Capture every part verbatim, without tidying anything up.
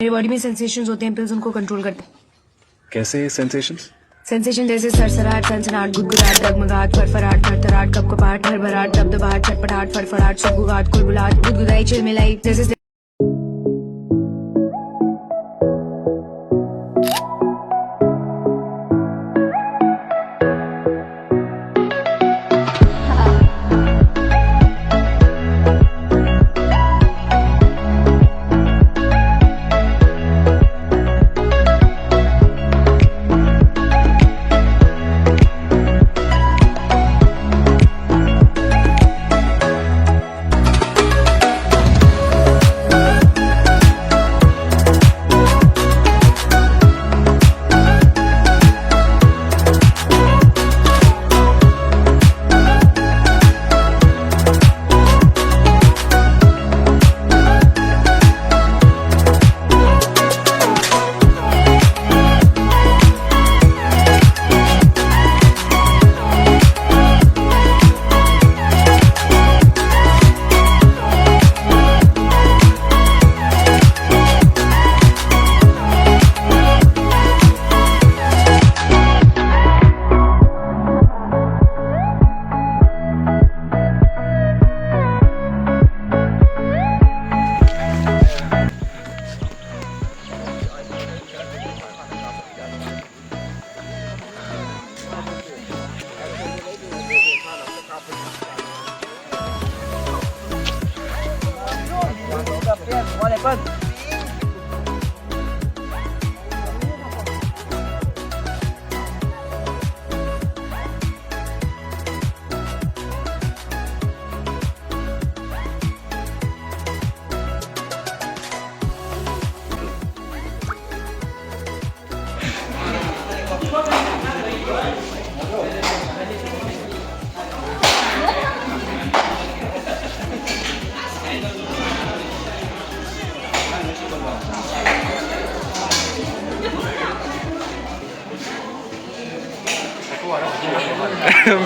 मेरे बॉडी में सेंसेशंस होते हैं, पिल्स उनको कंट्रोल करते हैं। कैसे सेंसेशंस? सेंसेशन जैसे सरसराट, सनसनाट, गुदगुदाट, डगमगाट, फरफराट, थरथराट, कपकपाट, भरभराट, दबदबाट, चटपटाट, फड़फड़ाट, सुगबुगाट, कुलबुलाट, गुदगुदाई, चिलमिलाई, जैसे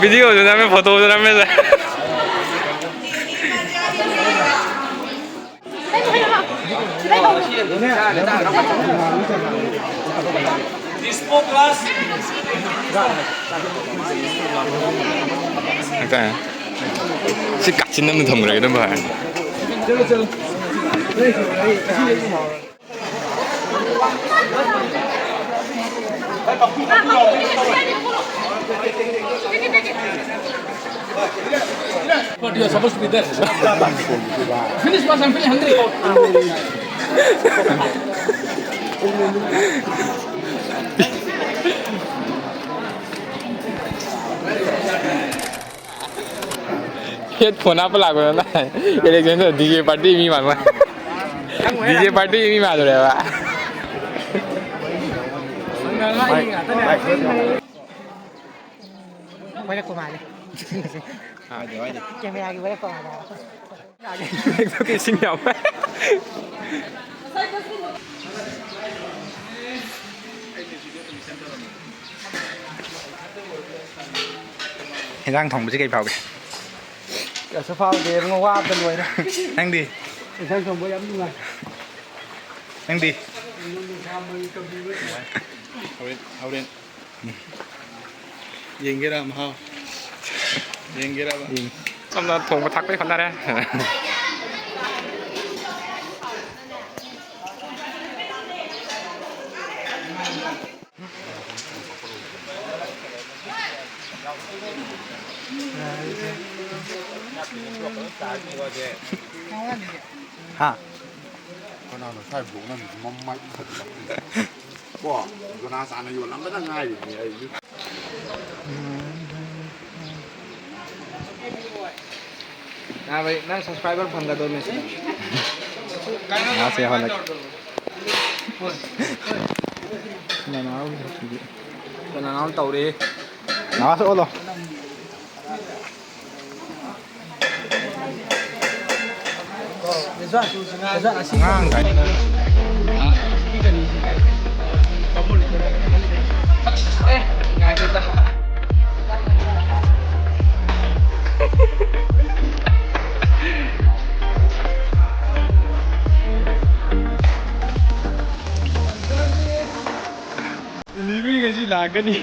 ꯚꯤꯗꯤꯑꯣꯁꯨ ꯅꯝꯃꯦ, ꯐꯣꯇꯣꯁꯨ ꯅꯝꯃꯦ꯫ ꯍꯥꯏꯇꯥꯔꯦ꯫ ꯁꯤ ꯀꯥꯆꯤꯟ ꯑꯃꯗ ꯊꯝꯈ꯭ꯔꯒꯦ ꯑꯗꯨꯝ ꯐꯔꯦ꯫ But you are supposed to be there. Finish first, I'm feeling hungry. Headphone ꯍꯥꯞꯄ ꯂꯥꯛꯄꯗ ꯅꯪ election ꯗ DJ party ꯃꯤ ꯃꯥꯟꯕ꯫ DJ party ꯃꯤ ꯃꯥꯜꯂꯨꯔꯦꯕ꯫ ꯀꯣꯏꯔꯛꯄ ꯃꯥꯜꯂꯦ꯫ ꯀꯦꯃꯦꯔꯥꯒꯤ ꯀꯣꯏꯔꯛꯄ ꯃꯥꯜꯂꯦ꯫ ꯏꯁꯤꯡ ꯌꯥꯎꯕ꯫ ꯍꯦꯟꯖꯥꯡ ꯊꯣꯡꯕꯁꯤ ꯀꯩ ꯐꯥꯎꯒꯦ? ꯀꯩꯁꯨ ꯐꯥꯎꯗꯦ ꯏꯕꯨꯡꯉꯣ, ꯋꯥꯕꯗ ꯂꯣꯏꯔꯦ꯫ ꯅꯪꯗꯤ? ꯏꯟꯁꯥꯡ ꯊꯣꯡꯕ ꯌꯥꯝ ꯅꯨꯡꯉꯥꯏ꯫ ꯅꯪꯗꯤ? ꯍꯣꯔꯦꯟ, ꯍꯣꯔꯦꯟ꯫ ꯌꯦꯡꯒꯦꯔꯥ ꯃꯍꯥꯎ? ꯌꯦꯡꯒꯦꯔꯕ? ꯌꯦꯡ-, ꯁꯣꯝꯗ ꯊꯣꯡꯕ ꯊꯥꯛꯄꯩ ꯍꯣꯠꯅꯔꯦ꯫ ꯍꯥ? ꯀꯅꯥꯅꯣ ꯁ꯭ꯋꯥꯏ ꯕ꯭ꯂꯣꯛ ꯅꯝꯃꯤꯁꯤ? ꯃꯃꯥꯏ ꯐꯠꯇꯕ꯫ ꯀꯣ, ꯖꯣꯅꯥꯁ ꯍꯥꯟꯅ ꯌꯣꯜꯂꯝꯕꯗ ꯉꯥꯏꯔꯤꯕꯅꯤ ꯑꯩꯁꯨ꯫ ꯅꯥꯕ, ꯅꯪ subscriber ꯐꯪꯒꯗꯧꯅꯦ ꯁꯤꯗ꯫ ꯃꯥꯁꯦ ꯍꯜꯂꯛ-, ꯅꯅꯥꯎ ꯍꯧꯖꯤꯛꯀꯤꯗꯤ꯫ ꯅꯅꯥꯎ ꯇꯧꯔꯦ꯫ ꯅꯥꯁ ꯑꯣꯜꯂꯣ꯫ ꯑꯉꯥꯡ ꯀꯥꯏ-, ꯁꯤ ꯂꯥꯛꯀꯅꯤ꯫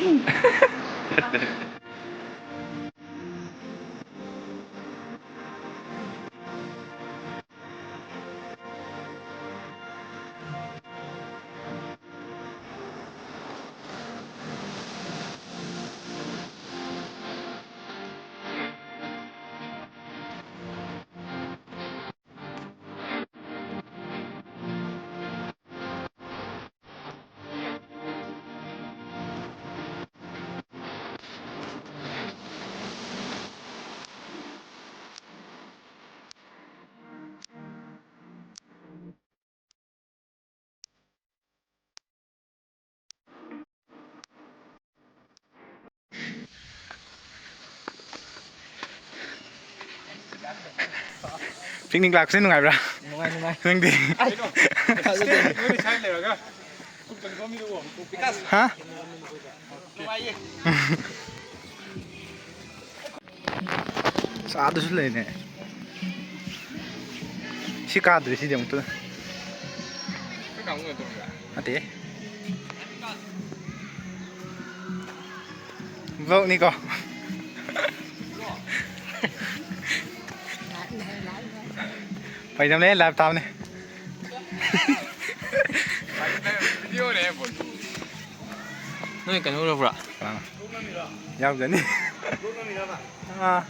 Picnic ꯂꯥꯛꯄꯁꯦ ꯅꯨꯡꯉꯥꯏꯕ꯭ꯔꯥ? ꯅꯨꯡꯉꯥꯏ, ꯅꯨꯡꯉꯥꯏ꯫ ꯅꯪꯗꯤ? ꯑꯩ ꯈꯜꯂꯨꯗꯦ꯫ ꯅꯣꯏ ꯁ꯭ꯋꯥꯏ ꯂꯩꯔꯒ ꯍꯥ? ꯅꯨꯡꯉꯥꯏꯌꯦ꯫ ꯑꯁ, ꯑꯥꯗꯁꯨ ꯂꯩꯅꯦ꯫ ꯁꯤ ꯀꯥꯗ꯭ꯔꯤ, ꯁꯤꯗꯤ ꯑꯃꯨꯛꯇ꯫ ꯅꯠꯇꯦ꯫ Vlogꯅꯤꯀꯣ꯫ ꯐꯩꯗꯝꯅꯦ, live ꯊꯥꯕꯅꯦ꯫ ꯅꯣꯏ ꯀꯩꯅꯣ ꯎꯔꯕ꯭ꯔꯥ? ꯀꯅꯥꯅꯣ? ꯌꯥꯎꯖꯅꯤ꯫ ꯑꯥ꯫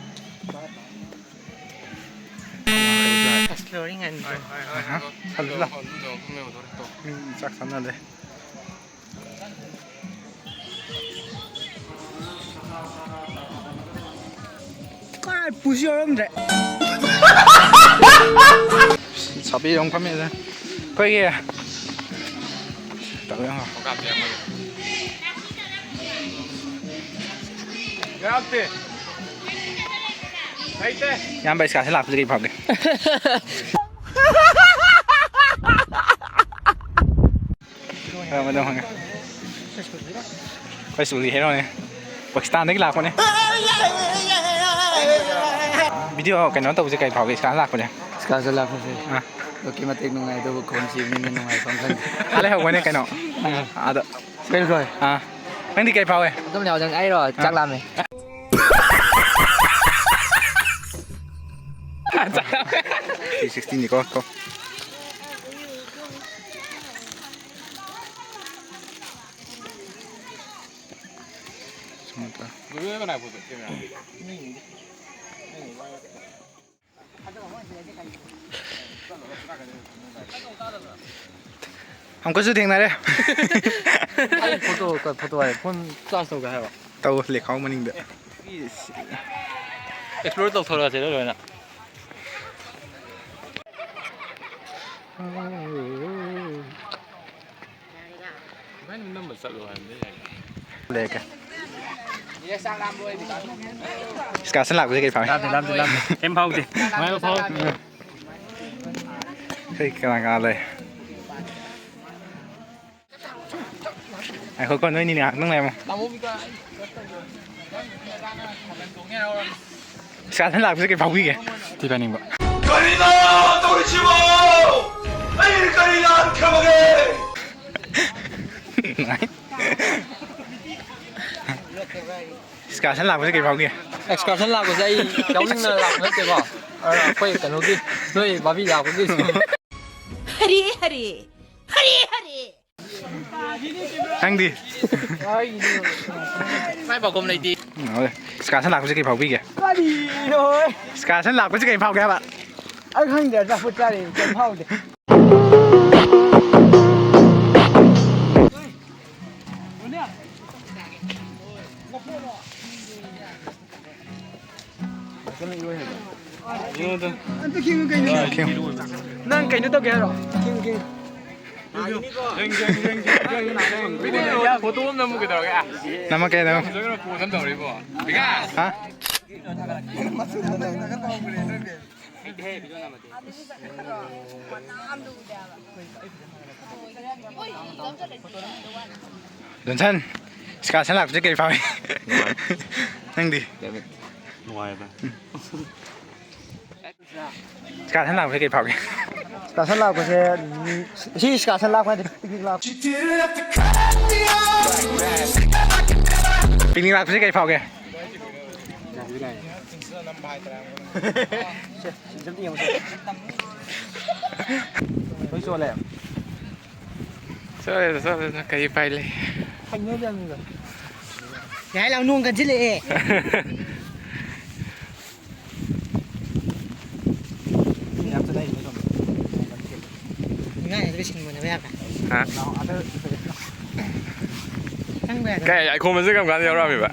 ꯑꯁ, ꯂꯣꯏꯔꯦ ꯉꯥꯏꯅꯤꯀꯣ꯫ ꯑꯍ꯫ ꯍꯜꯂꯨ ꯂꯥꯎ꯫ ꯃꯤ ꯆꯥꯛ ꯆꯥꯅꯔꯦ꯫ ꯀꯥꯏ ꯄꯨꯁꯤ ꯌꯥꯎꯔꯝꯗ꯭ꯔꯦ꯫ ꯁꯥꯕꯤ ꯑꯃꯨꯛ ꯐꯝꯃꯤꯗ꯫ ꯑꯩꯈꯣꯏꯒꯤ ꯇꯧ ꯌꯦꯡꯉꯣ꯫ ꯏꯌꯥꯝꯕ, excursion ꯂꯥꯛꯄꯁꯦ ꯀꯩ ꯐꯥꯎꯒꯦ? ꯀꯔꯝꯕꯗ ꯍꯪꯉꯦ? ꯑꯩꯈꯣꯏ ꯁ꯭ꯀꯨꯜꯒꯤ ꯍꯦꯔꯣꯅꯦ꯫ ꯄꯥꯀꯤꯁꯇꯥꯟꯗꯒꯤ ꯂꯥꯛꯄꯅꯦ꯫ Video ꯀꯩꯅꯣ ꯇꯧꯕꯁꯦ ꯀꯩ ꯐꯥꯎꯒꯦ? Excursion ꯂꯥꯛꯄꯁꯦ? Excursion ꯂꯥꯛꯄꯁꯦ ꯑꯥ꯫ ꯑꯗꯨꯛꯀꯤ ꯃꯇꯤꯛ ꯅꯨꯡꯉꯥꯏ, ꯑꯗꯨꯕꯨ ꯈꯣꯟ ꯁꯤꯕꯅꯤꯅ ꯅꯨꯡꯉꯥꯏꯐꯝ ꯈꯪꯗꯦ꯫ ꯑꯥ ꯂꯩꯍꯧꯕꯅꯦ ꯀꯩꯅꯣ꯫ ꯑꯥ꯫ ꯑꯥꯗ꯫ Spell ꯈꯣꯏ꯫ ꯑꯥ꯫ ꯅꯪꯗꯤ ꯀꯩ ꯐꯥꯎꯋꯦ? ꯑꯗꯨꯝ ꯌꯥꯎꯖꯪ ꯑꯩꯔꯣ? ꯆꯥꯛ ꯂꯥꯝꯃꯦ꯫ ꯊ꯭ꯔꯤ ꯁꯤꯛꯁꯇꯤꯅꯤꯀꯣ, ꯀꯣ꯫ ꯁꯨꯝ ꯇꯧ꯫ ꯑꯃꯨꯛꯀꯁꯨ ꯊꯦꯡꯅꯔꯦ꯫ ꯑꯩ ꯐꯣꯇꯣ, ꯐꯣꯇꯣ ꯍꯥꯏ, ꯐꯣꯟ ꯆꯥꯔꯖ ꯇꯧꯒꯦ ꯍꯥꯏꯕ꯫ ꯇꯧ, ꯂꯩꯈꯥꯎ ꯃꯅꯤꯡꯗ꯫ ꯑꯦꯛꯁꯄ꯭ꯂꯣꯔ ꯇꯧꯊꯣꯔꯛꯑꯁꯤꯔ ꯂꯣꯏꯅ? ꯂꯩꯔꯛꯀꯦ꯫ ꯏꯁꯀꯥꯔꯁꯟ ꯂꯥꯛꯄꯁꯦ ꯀꯩ ꯐꯥꯎꯏ? ꯂꯥꯝꯗꯦ, ꯂꯥꯝꯗꯦ, ꯂꯥꯝꯗꯦ꯫ ꯀꯩꯝ ꯐꯥꯎꯗꯦ꯫ ꯅꯨꯡꯉꯥꯏꯕ ꯐꯥꯎ-꯫ ꯑꯩꯈꯣꯏ ꯀꯅꯥ ꯀꯅꯥ ꯂꯩ? ꯉꯥꯏꯈꯣꯀꯣ, ꯅꯣꯏꯅꯤ ꯉꯥꯏꯍꯥꯛꯇꯪ ꯂꯩꯔꯝꯃꯣ꯫ ꯏꯁꯀꯥꯔꯁꯟ ꯂꯥꯛꯄꯁꯦ ꯀꯩ ꯐꯥꯎꯕꯤꯒꯦ? ꯊꯤ ꯐꯥꯏꯅꯤꯡꯕ꯫ ꯀꯔꯤꯅꯣ ꯇꯧꯔꯤꯁꯤꯕꯣ? ꯑꯩꯅ ꯀꯔꯤ ꯂꯥꯟꯈ꯭ꯔꯕꯒꯦ? ꯏꯁꯀꯥꯔꯁꯟ ꯂꯥꯛꯄꯁꯦ ꯀꯩ ꯐꯥꯎꯒꯦ? ꯑꯦꯛꯁꯀꯔꯁꯟ ꯂꯥꯛꯄꯁꯦ ꯑꯩ ꯌꯥꯎꯅꯤꯡꯅ ꯂꯥꯛꯄ ꯅꯠꯇꯦꯀꯣ꯫ ꯑ, ꯑꯩꯈꯣꯏ ꯀꯩꯅꯣꯒꯤ, ꯅꯣꯏ ꯕꯥꯕꯤ ꯂꯥꯛꯄꯒꯤ ꯁꯨꯝ꯫ ꯍꯔꯦ ꯍꯔꯦ, ꯍꯔꯦ ꯍꯔꯦ꯫ ꯅꯪꯗꯤ? ꯃꯥꯏ ꯄꯥꯎꯈꯨꯝ ꯂꯩꯇꯦ꯫ ꯎꯝ, ꯍꯣꯏ꯫ ꯏꯁꯀꯥꯔꯁꯟ ꯂꯥꯛꯄꯁꯦ ꯀꯩ ꯐꯥꯎꯕꯤꯒꯦ? ꯀꯔꯤꯅꯣ? ꯏꯁꯀꯥꯔꯁꯟ ꯂꯥꯛꯄꯁꯦ ꯀꯩ ꯐꯥꯎꯒꯦ ꯍꯥꯏꯕ? ꯑꯩ ꯈꯪꯗꯦ, ꯑꯆꯥꯄꯣꯠ ꯆꯥꯔꯤ, ꯀꯩꯝ ꯐꯥꯎꯗꯦ꯫ ꯅꯪ ꯀꯩꯅꯣ ꯇꯧꯒꯦ ꯍꯥꯏꯔꯣ? ꯈꯤꯡꯉꯨ, ꯈꯤꯡꯉꯨ꯫ ꯐꯣꯇꯣ ꯑꯃ ꯅꯝꯃꯨ ꯀꯩꯗꯧꯔꯒꯦ? ꯅꯝꯃꯛꯀꯦ, ꯅꯝꯃꯛꯀꯦ꯫ ꯐꯖꯅ ꯄꯣꯁ ꯑꯃ ꯇꯧꯔꯤꯕꯣ꯫ ꯕꯤꯀꯥꯁ! ꯍꯥ? ꯖꯣꯟꯁꯟ, ꯏꯁꯀꯥꯔꯁꯟ ꯂꯥꯛꯄꯁꯦ ꯀꯔꯤ ꯐꯥꯎꯏ? ꯅꯨꯡꯉꯥꯏ꯫ ꯅꯪꯗꯤ? ꯅꯨꯡꯉꯥꯏꯕ꯫ ꯏꯁꯀꯥꯔꯁꯟ ꯂꯥꯛꯄꯁꯦ ꯀꯔꯤ ꯐꯥꯎꯒꯦ? ꯁꯟ ꯂꯥꯛꯄꯁꯦ, ꯎꯝ, ꯁꯤ ꯏꯁꯀꯥꯔꯁꯟ ꯂꯥꯛꯄ ꯅꯠꯇꯦ, ꯄꯤꯛꯅꯤꯛ ꯂꯥꯛꯄ꯫ ꯄꯤꯛꯅꯤꯛ ꯂꯥꯛꯄꯁꯤ ꯀꯩ ꯐꯥꯎꯒꯦ? ꯁꯦ, ꯁꯤ ꯑꯝꯇ ꯌꯦꯡꯉꯨꯁꯦ꯫ ꯂꯣꯏ ꯆꯣꯠꯂꯦ꯫ ꯆꯣꯠꯂꯦꯗ, ꯆꯣꯠꯂꯦꯗ, ꯀꯩ ꯎꯄꯥꯏ ꯂꯩ? ꯌꯥꯏ ꯂꯥꯎ, ꯅꯣꯡ ꯀꯟꯁꯤꯜꯂꯛꯑꯦ꯫ ꯃꯤ ꯃꯌꯥꯝ ꯆꯠꯅꯔꯤꯅꯦ ꯁꯣꯝꯗ꯫ ꯉꯥꯏ ꯑꯗꯨꯒ ꯁꯤꯡ ꯃꯨꯟꯅꯕ ꯌꯥꯕ꯭ꯔꯥ? ꯍꯥ? ꯆꯪꯕ ꯌꯥꯗꯕ꯫ ꯀꯥꯏ, ꯑꯥꯏꯈꯣꯝꯕꯁꯦ ꯀꯔꯝ ꯀꯥꯟꯗ ꯌꯥꯎꯔꯛꯑꯝꯃꯤꯕ?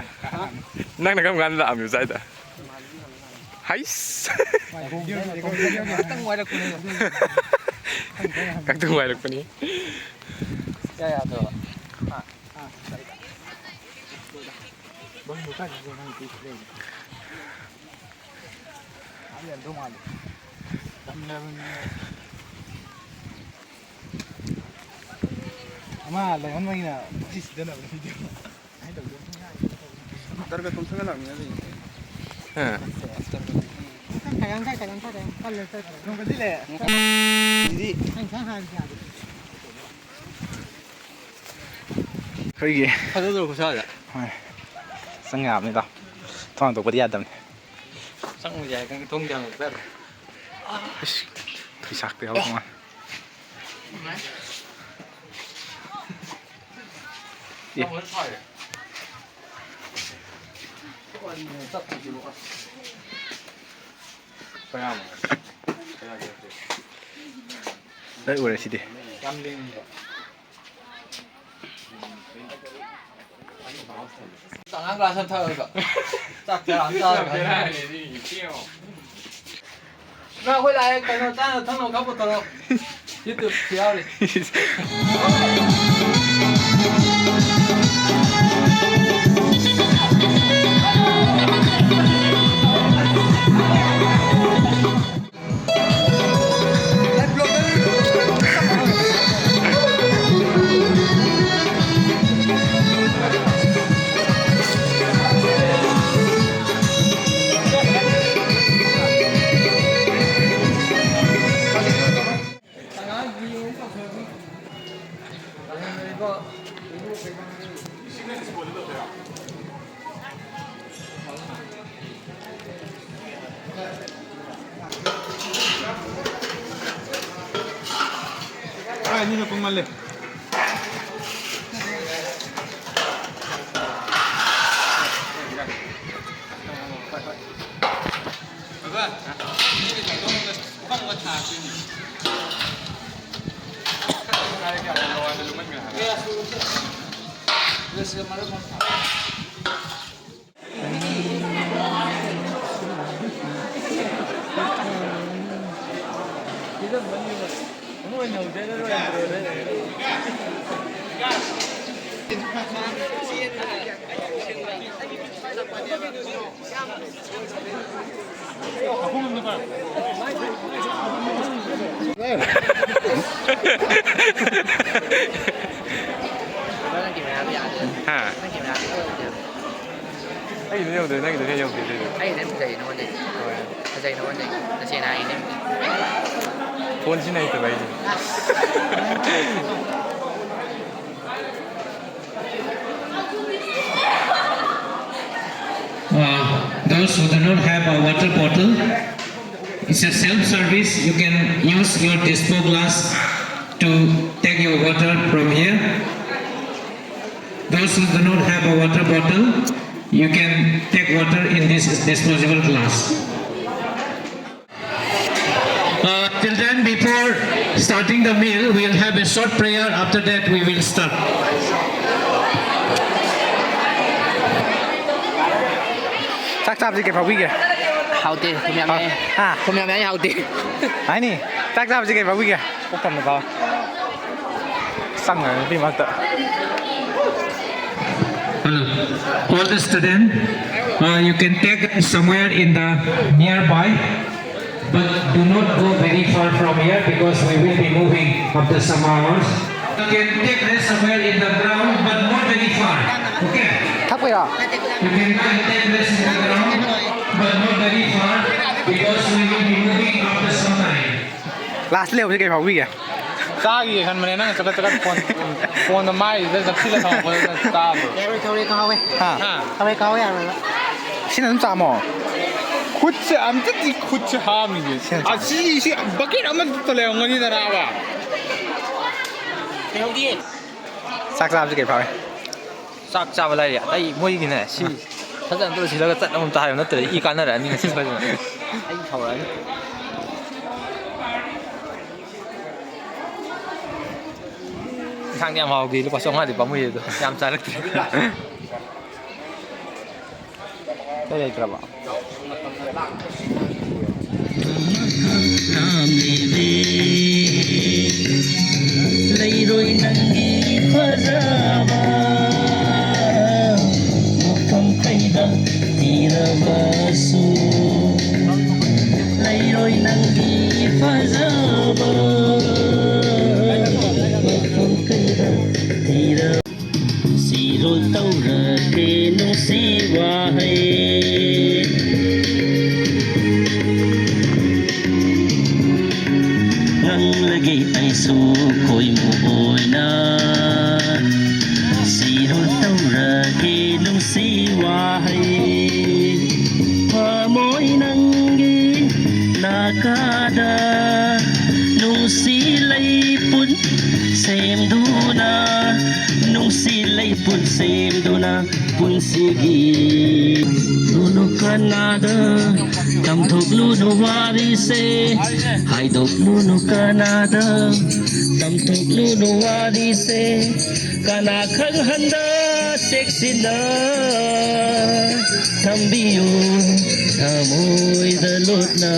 ꯅꯪꯅ ꯀꯔꯝ ꯀꯥꯟꯗ ꯂꯥꯛꯑꯝꯃꯤꯕ ꯁ꯭ꯋꯥꯏꯗ? ꯍꯩꯁ! ꯉꯥꯛꯇꯪ ꯋꯥꯏꯔꯛꯄꯅꯦ꯫ ꯉꯥꯛꯇꯪ ꯋꯥꯏꯔꯛꯄꯅꯤ꯫ ꯌꯥ ꯌꯥꯗ꯭ꯔꯕ? ꯍꯥ? ꯍꯥ? ꯕꯪꯗꯣ ꯀꯥꯏꯗ ꯅꯪ ꯄꯤꯈꯠꯂꯛꯏꯅꯣ? ꯑꯥ ꯂꯩꯔꯝꯗꯧ ꯃꯥꯜꯂꯦ꯫ ꯇꯝꯂꯕꯅꯤꯅ꯫ ꯑꯃ ꯂꯩꯍꯟꯕꯒꯤꯅ ꯁꯤ ꯁꯤꯗꯅꯕ ꯚꯤꯗꯤꯑꯣ꯫ ꯇꯔꯒ ꯇꯨꯝꯁꯟꯒ ꯂꯥꯛꯃꯤꯟꯅ ꯂꯩ꯫ ꯍꯥ꯫ ꯈꯥꯏꯒꯥꯡ ꯊꯥꯏ, ꯈꯥꯏꯒꯥꯡ ꯊꯥꯏ, ꯈꯥꯏꯒꯥꯡ ꯊꯥꯏ꯫ ꯅꯣꯡ ꯀꯟꯁꯤꯜꯂꯦ꯫ ꯁꯤꯗꯤ꯫ ꯑꯩ ꯉꯁꯥꯏ ꯍꯥꯏꯕꯗꯤ ꯌꯥꯗꯦ꯫ ꯑꯩꯈꯣꯏꯒꯤ ꯐꯖꯗ꯭ꯔꯣ ꯈꯨꯠꯁꯥꯁꯦ? ꯍꯣꯏ꯫ ꯆꯪ ꯌꯥꯕꯅꯤꯗ꯫ ꯊꯣꯡ ꯍꯥꯡꯗꯣꯛꯄꯗꯤ ꯌꯥꯗꯕꯅꯤ꯫ ꯆꯪꯕ ꯌꯥꯏ, ꯈꯪꯗꯦ, ꯊꯣꯡꯗꯤ ꯍꯥꯡꯗꯣꯛꯄ ꯌꯥꯗ꯭ꯔꯣ? ꯑꯁ, ꯊꯣꯏꯁꯥꯛꯇ ꯌꯥꯎꯕ ꯃꯥꯜꯂꯦ꯫ ꯑꯦ꯫ ꯂꯣꯏ ꯎꯔꯦ ꯁꯤꯗꯤ꯫ ꯑꯉꯥꯡ ꯀ꯭ꯂꯥꯁ ꯑꯃ ꯊꯛꯑꯒ ꯆꯥꯛ ꯆꯔꯥ ꯑꯃ ꯆꯥꯔꯒ꯫ ꯅꯪ ꯑꯩꯈꯣꯏ ꯂꯥꯛꯑꯦ, ꯀꯩꯅꯣ ꯆꯥꯅ ꯊꯛꯅꯕ ꯈꯔ ꯄꯨꯊꯣꯔꯛꯑꯣ꯫ YouTube ꯌꯥꯎꯔꯤ꯫ ꯑꯥ, ꯑꯅꯤꯅ ꯄꯨꯡ ꯃꯥꯜꯂꯦ꯫ ꯍꯥ? ꯑꯩꯒꯤꯗꯤ ꯌꯧꯗꯦ, ꯅꯪꯒꯤꯗꯨꯅ ꯌꯧꯗꯦ ꯑꯗꯨꯏꯗꯤ꯫ ꯑꯩꯒꯤꯗꯤ ꯐꯖꯩ ꯅꯉꯣꯟꯗꯩ꯫ ꯍꯣꯏ꯫ ꯐꯖꯩ ꯅꯉꯣꯟꯗꯩ꯫ ꯇꯁꯦꯡꯅ ꯍꯥꯏꯒꯦ ꯅꯪꯒꯤꯗꯤ꯫ ꯐꯣꯟ ꯁꯤꯖꯤꯟꯅ ꯍꯩꯇꯕ ꯑꯩꯗꯤ꯫ Uh, those who do not have a water bottle, it's a self-service. You can use your dispo glass to take your water from here. Those who do not have a water bottle, you can take water in this disposable glass. Uh, till then, before starting the meal, we'll have a short prayer. After that, we will start. ꯆꯥꯛ ꯆꯥꯕꯁꯤ ꯀꯩ ꯐꯥꯎꯕꯤꯒꯦ? ꯍꯥꯎꯇꯦ, ꯊꯨꯝ ꯌꯥꯝ ꯌꯥꯛꯑꯦ꯫ ꯍꯥ? ꯊꯨꯝ ꯌꯥꯝ ꯌꯥꯛꯑꯦ, ꯍꯥꯎꯇꯦ꯫ ꯍꯥꯏꯅꯤ, ꯆꯥꯛ ꯆꯥꯕꯁꯤ ꯀꯩ ꯐꯥꯎꯕꯤꯒꯦ? ꯄꯨꯛ ꯊꯟꯕ ꯐꯥꯎ꯫ ꯆꯪꯉꯒ ꯅꯨꯄꯤ ꯃꯔꯛꯇ꯫ Hello. All the student, uh, you can take somewhere in the nearby, but do not go very far from here because we will be moving after some hours. You can take rest somewhere in the ground, but not very far. Okay? ꯊꯛꯄꯩꯔꯣ? You can go and take rest in the ground, but not very far because we will be moving after some time. Last ꯂꯩꯍꯧꯕꯁꯦ ꯀꯩ ꯐꯥꯎꯕꯤꯒꯦ? ꯆꯥꯈꯤꯒꯦ ꯈꯟꯕꯅꯦ, ꯅꯪꯅ ꯆꯒꯠ ꯆꯒꯠ phone, ꯐꯣꯟꯗꯣ ꯃꯥꯏꯁꯤꯗ ꯅꯞꯁꯤꯜꯂ ꯊꯝꯃꯛꯄꯗꯨꯗ ꯆꯥꯕ꯭ꯔꯣ? ꯌꯥꯔꯣꯏ, ꯊꯔꯣꯏ ꯀꯥꯎꯋꯦ꯫ ꯍꯥ? ꯍꯥ? ꯊꯔꯣꯏ ꯀꯥꯎꯋꯦ ꯌꯥꯔꯣꯏꯕ꯫ ꯁꯤꯅ ꯑꯗꯨꯝ ꯆꯥꯃꯣ꯫ ꯈꯨꯠꯁꯦ ꯑꯝꯇꯗꯤ ꯈꯨꯠꯁꯦ ꯍꯥꯝꯃꯤꯁꯦ꯫ ꯁꯤꯅ ꯆꯥꯃꯣ꯫ ꯑꯁꯤꯁꯤ bucket ꯑꯃꯠꯇ ꯂꯩꯔꯝꯒꯅꯤꯗꯅꯥꯕ꯫ ꯂꯩꯍꯧꯗꯤꯌꯦ꯫ ꯆꯥꯛ ꯆꯥꯕꯁꯤ ꯀꯩ ꯐꯥꯎꯏ? ꯆꯥꯛ ꯆꯥꯕ ꯂꯥꯏꯔꯤ꯫ ꯑꯩ ꯃꯣꯏꯒꯤꯅꯦ ꯁꯤ ꯐꯖꯅ ꯑꯝꯇ ꯂꯣꯏꯁꯤꯜꯂꯒ ꯆꯠꯅꯕ ꯑꯝꯇ ꯍꯥꯏꯌꯣ, ꯅꯠꯇ꯭ꯔꯗꯤ ꯏ ꯀꯥꯟꯅꯔꯛꯑꯅꯤ ꯉꯁꯤ ꯐꯖꯅ꯫ ꯑꯩ ꯁꯥꯎꯔꯛꯑꯅꯤ꯫ ꯏꯟꯁꯥꯡꯗꯤ ꯌꯥꯝ ꯍꯥꯎꯈꯤ, ꯂꯨꯄꯥ ꯆꯥꯝꯃꯉꯥꯗꯤ ꯄꯥꯝꯃꯨꯏ ꯑꯗꯣ ꯌꯥꯝ ꯆꯥꯔꯛꯇ꯭ꯔꯦ꯫ ꯑꯇꯩ ꯂꯩꯇ꯭ꯔꯕꯣ? ꯂꯩꯔꯣꯏ ꯅꯪꯒꯤ ꯐꯖꯕ ꯃꯐꯝ ꯀꯩꯗ ꯊꯤꯔꯕꯁꯨ, ꯂꯩꯔꯣꯏ ꯅꯪꯒꯤ ꯐꯖꯕ ꯃꯐꯝ ꯀꯩꯗ ꯊꯤꯔꯕ ꯁꯤꯔꯣꯜ ꯇꯧꯔꯒꯦ ꯅꯨꯡꯁꯤ ꯋꯥꯍꯩ꯫ ꯉꯪꯂꯒꯦ ꯑꯩꯁꯨ ꯈꯣꯏꯃꯨ ꯑꯣꯏꯅ ꯁꯤꯔꯣꯜ ꯇꯧꯔꯒꯦ ꯅꯨꯡꯁꯤ ꯋꯥꯍꯩ꯫ ꯊꯃꯣꯏ ꯅꯪꯒꯤ ꯅꯥꯀꯥꯗ ꯅꯨꯡꯁꯤ ꯂꯩꯄꯨꯟ ꯁꯦꯝꯗꯨꯅ, ꯅꯨꯡꯁꯤ ꯂꯩꯄꯨꯟ ꯁꯦꯝꯗꯨꯅ ꯄꯨꯟꯁꯤꯒꯤ ꯂꯨꯅꯨ ꯀꯅꯥꯗ ꯇꯝꯊꯣꯛꯂꯨꯅꯨ ꯋꯥꯔꯤꯁꯦ, ꯍꯥꯏꯗꯣꯛꯂꯨꯅꯨ ꯀꯅꯥꯗ ꯇꯝꯊꯣꯛꯂꯨꯅꯨ ꯋꯥꯔꯤꯁꯦ, ꯀꯅꯥ ꯈꯪꯍꯟꯗ ꯆꯦꯛꯁꯤꯟꯅ ꯊꯝꯕꯤꯌꯨ ꯊꯃꯣꯏꯗ ꯂꯣꯠꯅ꯫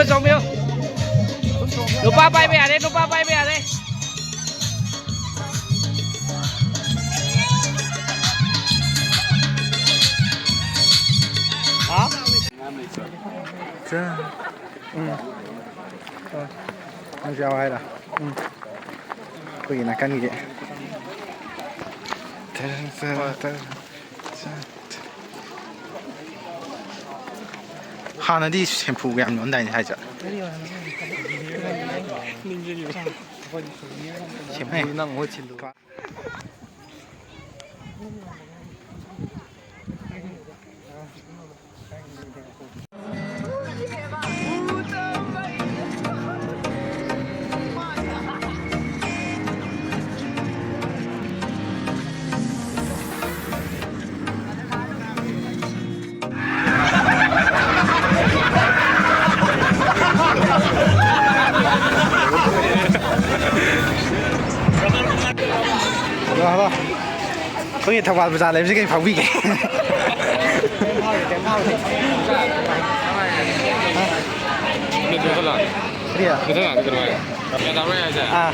ꯆꯣꯡꯕꯤꯌꯨ꯫ ꯅꯨꯄꯥ ꯄꯥꯏꯕ ꯌꯥꯔꯦ, ꯅꯨꯄꯥ ꯄꯥꯏꯕ ꯌꯥꯔꯦ꯫ ꯍꯥ? ꯆꯥ-, ꯎꯝ꯫ ꯑ, ꯅꯪꯁꯨ ꯌꯥꯎ ꯍꯥꯏꯔꯣ? ꯎꯝ꯫ ꯑꯩꯈꯣꯏꯒꯤ ꯅꯥꯀꯟꯒꯤ꯫ ꯍꯣꯏ꯫ ꯍꯥꯟꯅꯗꯤ ꯁꯦꯝꯐꯨꯒ ꯌꯥꯝ ꯌꯣꯟꯗꯥꯏꯅꯦ ꯍꯥꯏꯁꯦ? ꯁꯦꯝꯐꯨꯗꯨ ꯅꯪ ꯃꯍꯨꯠ ꯁꯤꯜꯂꯨ꯫ Hello, hello. ꯑꯩꯈꯣꯏꯒꯤ ꯊꯧꯕꯥꯜ ꯕꯖꯥꯔ ꯂꯩꯕꯁꯤ ꯀꯩ ꯐꯥꯎꯕꯤꯒꯦ? ꯀꯔꯤ? ꯑꯥ꯫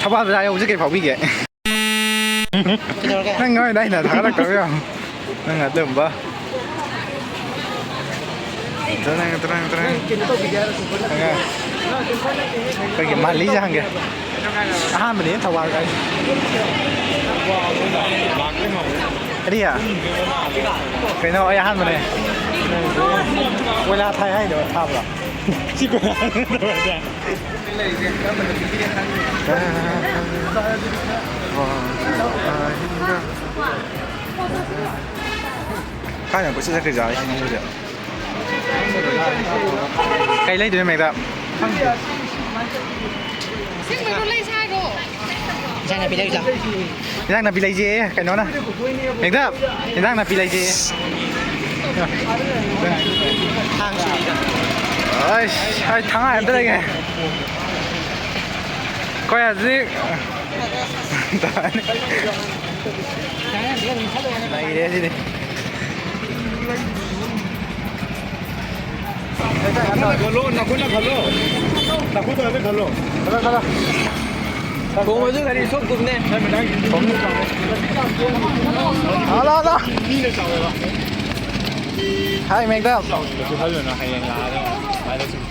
ꯊꯧꯕꯥꯜ ꯕꯖꯥꯔ ꯌꯧꯕꯁꯦ ꯀꯩ ꯐꯥꯎꯕꯤꯒꯦ? ꯀꯩꯗꯧꯔꯒꯦ? ꯅꯪ ꯉꯥꯏꯗ ꯑꯩꯅ ꯊꯥꯒꯠꯂꯛꯇꯕ ꯌꯥꯝ꯫ ꯅꯪ ꯑꯗꯨꯝꯕ꯫ ꯇꯔꯪ, ꯇꯔꯪ, ꯇꯔꯪ꯫ ꯀꯩꯅꯣ ꯇꯧꯕꯤꯒꯦ ꯍꯥꯏꯔꯁꯨ ꯑꯩꯈꯣꯏꯒꯤ ꯃꯥꯜꯂꯤꯁꯦ ꯍꯪꯒꯦ꯫ ꯑꯍꯥꯟꯕꯅꯦ ꯊꯧꯕꯥꯜ ꯀꯥꯏꯁꯦ꯫ ꯀꯔꯤ? ꯀꯩꯅꯣ ꯑꯩ ꯑꯍꯥꯟꯕꯅꯦ꯫ ꯀꯣꯏꯂꯥ ꯊꯥꯏ ꯍꯥꯏꯗꯣ ꯊꯥꯕ꯭ꯔꯣ? ꯁꯤ ꯀꯣꯏꯂꯥ ꯅꯠꯇꯕ꯭ꯔꯥ? ꯊꯥꯏꯅ ꯀꯣꯏꯆꯠ ꯆꯠꯈ꯭ꯔꯤꯖꯥꯠꯂ ꯁꯤ ꯅꯪꯕꯨꯁꯦ? ꯀꯩ ꯂꯩꯗꯣꯏꯅꯣ ꯃꯦꯒꯗꯥ? ꯑꯁꯦꯡꯕꯩꯔꯣ ꯂꯩꯁꯦ ꯍꯥꯏꯔꯣ? ꯏꯟꯁꯥꯡ ꯅꯥꯄꯤ ꯂꯩꯔꯨꯆꯣ꯫ ꯏꯟꯁꯥꯡ ꯅꯥꯄꯤ ꯂꯩꯁꯦ ꯀꯩꯅꯣꯅ꯫ ꯃꯦꯒꯗꯥ, ꯏꯟꯁꯥꯡ ꯅꯥꯄꯤ ꯂꯩꯁꯦ꯫ ꯊꯥꯡ ꯁꯨꯔꯤꯗ꯫ ꯑꯩꯁ, ꯑꯩ ꯊꯥꯡ ꯑꯝꯇ ꯂꯩꯒꯦ꯫ ꯑꯩꯈꯣꯏ ꯍꯧꯖꯤꯛ ꯅꯩꯔꯦ ꯁꯤꯗꯤ꯫ ꯈꯜꯂꯣ, ꯅꯥꯀꯣꯏꯅ ꯈꯜꯂꯣ꯫ ꯅꯥꯀꯣꯏ ꯇꯧꯔꯒ ꯈꯜꯂꯣ꯫ ꯈꯜꯂꯣ, ꯈꯜꯂꯣ꯫ ꯊꯣꯡꯕꯁꯨ ꯒꯥꯔꯤ ꯁꯣꯛ ꯀꯨꯝꯅꯦ꯫ Hello, hello. ꯃꯤꯅ ꯆꯥꯎꯋꯦꯕ꯫ ꯍꯥꯏ, ꯃꯦꯛꯗꯝ꯫ ꯀꯩꯁꯨ ꯈꯜꯂꯨꯅꯨ, ꯍꯌꯦꯡ ꯂꯥꯛꯑꯒ ꯁꯨꯃꯥꯏꯅ ꯁꯨꯝ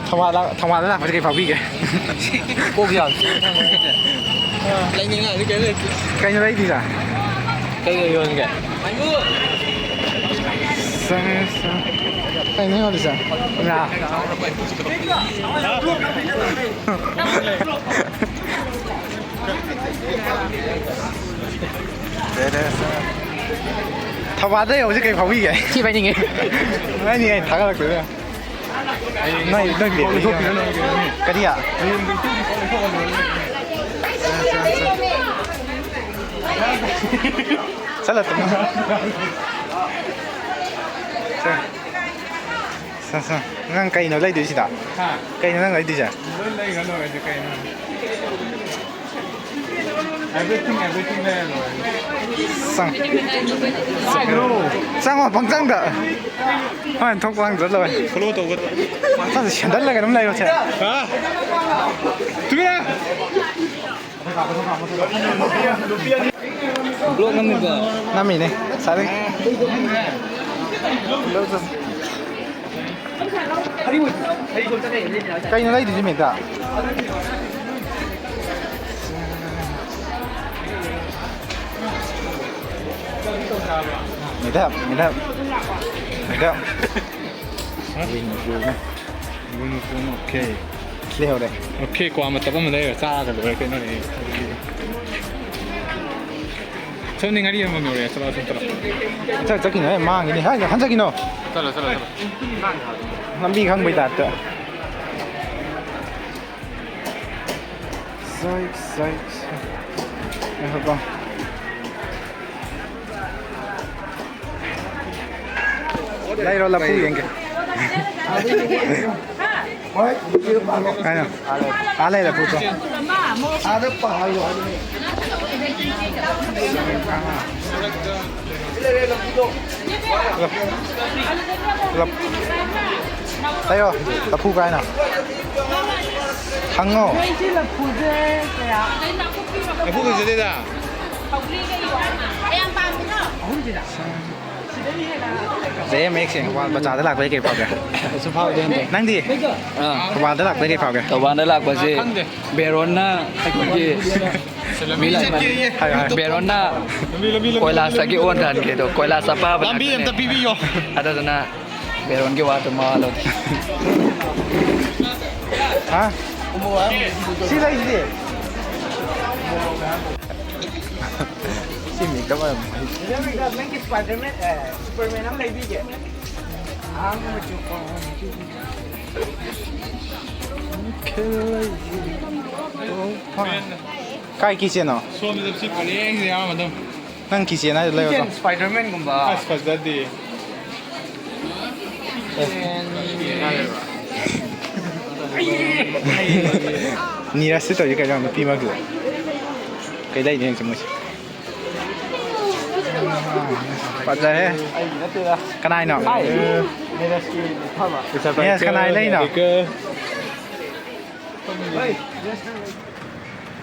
ꯊꯧꯕꯥꯜꯗ, ꯊꯧꯕꯥꯜꯗ ꯂꯥꯛꯄꯁꯦ ꯀꯩ ꯐꯥꯎꯕꯤꯒꯦ? ꯀꯣꯛ ꯌꯥꯝ ꯆꯤꯛꯑꯦ꯫ ꯂꯩꯅꯤꯡꯉꯥꯏꯗꯤ ꯀꯩꯝ ꯂꯩꯇꯦ꯫ ꯀꯩꯅꯣ ꯂꯩꯗꯣꯏꯁꯦ? ꯀꯩ ꯀꯩ ꯌꯣꯟꯒꯦ? ꯆꯪꯉꯦ, ꯆꯪꯉꯦ꯫ ꯀꯩꯅꯣ ꯌꯣꯜꯂꯤꯁꯦ? ꯉꯥ꯫ ꯊꯧꯕꯥꯜꯗ ꯌꯧꯕꯁꯦ ꯀꯩ ꯐꯥꯎꯕꯤꯒꯦ? ꯊꯤ ꯐꯥꯏꯅꯤꯡꯉꯦ꯫ ꯐꯥꯏꯅꯤꯡꯉꯦ, ꯊꯥꯒꯠꯂꯛꯇꯣꯏꯅꯦ꯫ ꯅꯣꯏ, ꯅꯣꯏ ꯕꯦꯕꯤ꯫ ꯀꯔꯤ? ꯆꯠꯂꯣ, ꯇꯨꯃꯤꯟ꯫ ꯁꯦ꯫ ꯁꯦ, ꯁꯦ꯫ ꯅꯪ ꯀꯩꯅꯣ ꯂꯩꯗꯣꯏꯁꯤꯗ? ꯍꯥ? ꯀꯩꯅꯣ ꯅꯪ ꯂꯩꯗꯣꯏꯁꯦ? ꯂꯣꯏ ꯂꯩꯔ ꯂꯣꯏꯔꯦ ꯀꯩꯅꯣ꯫ Everything, everything ꯂꯩꯔ ꯂꯣꯏꯔꯦ꯫ ꯆꯪ-, ꯆꯪꯉꯣ ꯄꯪꯆꯪꯗ꯫ ꯍꯣꯏ, ꯊꯣꯛꯄ ꯍꯪꯗ꯭ꯔ ꯂꯣꯏꯔꯦ꯫ Follow ꯇꯧꯕ꯫ ꯁꯦꯟꯗꯜꯂ ꯀꯩꯅꯣꯝ ꯂꯩꯔꯣꯁꯦ꯫ ꯍꯥ? ꯇꯨꯃꯤꯟꯅ! Vlog ꯅꯝꯃꯤꯕ? ꯅꯝꯃꯤꯅꯦ, ꯉꯁꯥꯏꯗꯩ꯫ ꯀꯩꯅꯣ ꯂꯩꯗꯣꯏꯁꯦ, ꯃꯦꯗꯥ? ꯃꯦꯗꯥ, ꯃꯦꯗꯥ, ꯃꯦꯗꯥ꯫ ꯍꯥ? Uniform, okay꯫ ꯂꯩꯍꯧꯔꯦ꯫ Okay, ꯀ꯭ꯋꯥ ꯃꯇꯞ ꯑꯃ ꯂꯩꯔꯒ ꯆꯥꯔꯒ ꯂꯣꯏꯔꯦ ꯀꯩꯅꯣꯅꯦ꯫ ꯁꯣꯝꯗꯤ ꯉꯥꯔꯤ ꯑꯃꯃꯝ ꯌꯧꯔꯛꯑꯦ, ꯆꯠꯂꯣ, ꯁꯣꯝ ꯆꯠꯂꯣ꯫ ꯆꯠ-, ꯆꯠꯈꯤꯅꯨꯍꯦ, ꯃꯥꯡꯈꯤꯅꯤ꯫ ꯍꯥꯏ, ꯍꯟꯖꯈꯤꯅꯣ꯫ ꯆꯠꯂꯣ, ꯆꯠꯂꯣ, ꯆꯠꯂꯣ꯫ ꯂꯝꯕꯤ ꯈꯪꯕꯩ ꯇꯥꯏꯞꯇ꯫ ꯁꯥꯏ, ꯁꯥꯏ, ꯁꯥꯏ꯫ ꯉꯥꯏꯈꯣꯀꯣ꯫ ꯂꯩꯔꯣ, ꯂꯐꯨ ꯌꯦꯡꯒꯦ꯫ ꯀꯥꯏꯅꯣ? ꯑꯥ, ꯂꯩ, ꯂꯐꯨ ꯆꯣ꯫ ꯑꯥꯗ ꯄꯥꯍꯜꯂꯣ ꯍꯥꯏꯕꯅꯤ꯫ ꯄꯨꯂꯞ꯫ ꯄꯨꯂꯞ꯫ ꯂꯩꯌꯣ꯫ ꯂꯐꯨ ꯀꯥꯏꯅ꯫ ꯍꯪꯉꯣ꯫ ꯅꯣꯏꯁꯤ ꯂꯐꯨꯁꯦ ꯀꯌꯥ? ꯂꯐꯨ ꯐꯖꯗꯦꯗ꯫ ꯑꯍꯨꯝꯁꯤꯗ꯫ ꯆꯍꯤ ꯃꯌꯦꯛ ꯁꯦꯡꯉꯦ꯫ ꯕꯖꯥꯔꯗ ꯂꯥꯛꯄꯗꯤ ꯀꯩ ꯐꯥꯎꯒꯦ? ꯀꯩꯁꯨ ꯐꯥꯎꯗꯦ ꯍꯟꯗꯛ꯫ ꯅꯪꯗꯤ? ꯑꯥ꯫ ꯊꯧꯕꯥꯜꯗ ꯂꯥꯛꯄꯗꯤ ꯀꯩ ꯐꯥꯎꯒꯦ? ꯊꯧꯕꯥꯜꯗ ꯂꯥꯛꯄꯁꯤ ꯕꯦꯔꯣꯟꯅ ꯑꯩꯈꯣꯏꯒꯤ ꯃꯤ ꯂꯥꯛꯏ꯫ ꯍꯥꯏꯌꯣ, ꯍꯥꯏꯌꯣ꯫ ꯕꯦꯔꯣꯟꯅ ꯀꯣꯏꯂꯥꯁꯇꯒꯤ ꯑꯣꯟꯊꯍꯟꯒꯦꯗꯣ, ꯀꯣꯏꯂꯥꯁ ꯑꯄꯥꯕ ꯂꯝꯕꯤ ꯂꯥꯛꯄꯅꯦ꯫ ꯑꯝꯇ ꯄꯤꯕꯤꯌꯣ꯫ ꯑꯗꯨꯗꯨꯅ ꯕꯦꯔꯣꯟꯒꯤ ꯋꯥꯗꯨ ꯃꯋꯥ ꯂꯧꯗꯦ꯫ ꯍꯥ? ꯁꯤ ꯂꯩꯁꯤꯗꯤ꯫ ꯁꯤ ꯃꯦꯀꯞ ꯑꯣꯏꯔꯝꯃꯣꯏ꯫ ꯅꯪꯒꯤ ꯁ꯭ꯄꯥꯏꯗꯔꯃꯦꯟ, ꯑꯦ, ꯁꯨꯄꯔꯃꯦꯟ ꯑꯃ ꯂꯩꯕꯤꯒꯦ꯫ ꯑꯍꯥꯟꯕ ꯃꯆꯨ꯫ ꯀꯥꯏ ꯀꯤꯆꯦꯟꯅꯣ? ꯁꯣꯝꯗ ꯆꯠꯁꯤ ꯄꯔꯦꯡꯁꯤꯗ ꯌꯥꯝ ꯑꯗꯨꯝ꯫ ꯅꯪ ꯀꯤꯆꯦꯟ ꯍꯥꯏꯗꯣ ꯂꯩꯔꯣ꯫ ꯀꯤꯆꯦꯟ ꯁ꯭ꯄꯥꯏꯗꯔꯃꯦꯟꯒꯨꯝꯕ꯫ ꯑꯁ, ꯐꯖꯗꯦ꯫ ꯅꯤꯔꯖꯁꯤ ꯇꯧꯔꯤ ꯀꯩꯅꯣ ꯅꯨꯄꯤ ꯑꯃꯒꯤ꯫ ꯀꯩ ꯂꯩꯅꯤ ꯌꯦꯡꯁꯤ ꯃꯣꯏꯁꯦ꯫ ꯐꯖꯔꯦ꯫ ꯑꯩꯒꯤ ꯅꯠꯇꯦꯗ꯫ ꯀꯅꯥꯏꯅꯣ? ꯍꯥꯏ꯫ ꯅꯤꯔꯖꯀꯤ ꯐꯕ꯫ ꯅꯤꯔꯖ ꯀꯅꯥꯏ ꯂꯩꯅꯣ?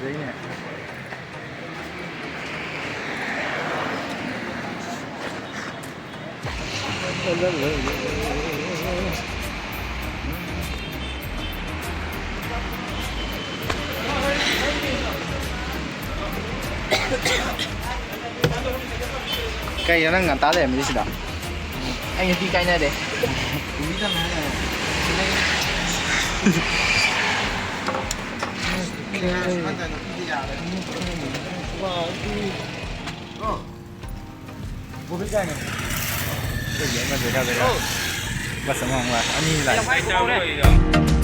ꯐꯖꯩꯅꯦ꯫ ꯀꯩꯅꯣ ꯅꯪ ꯉꯟꯇꯥ ꯂꯩꯔꯝꯃꯤꯁꯤꯗ? ꯑꯩ ꯅꯨꯄꯤ ꯀꯥꯏꯅꯔꯦ꯫ ꯕꯣꯕꯤ ꯀꯥꯏꯅ꯫ ꯑꯩꯈꯣꯏꯒꯤ ꯑꯃ ꯖꯒꯥꯗꯒ ꯕꯁ ꯑꯃ ꯑꯃ ꯑꯅꯤ ꯂꯥꯛꯑꯦ꯫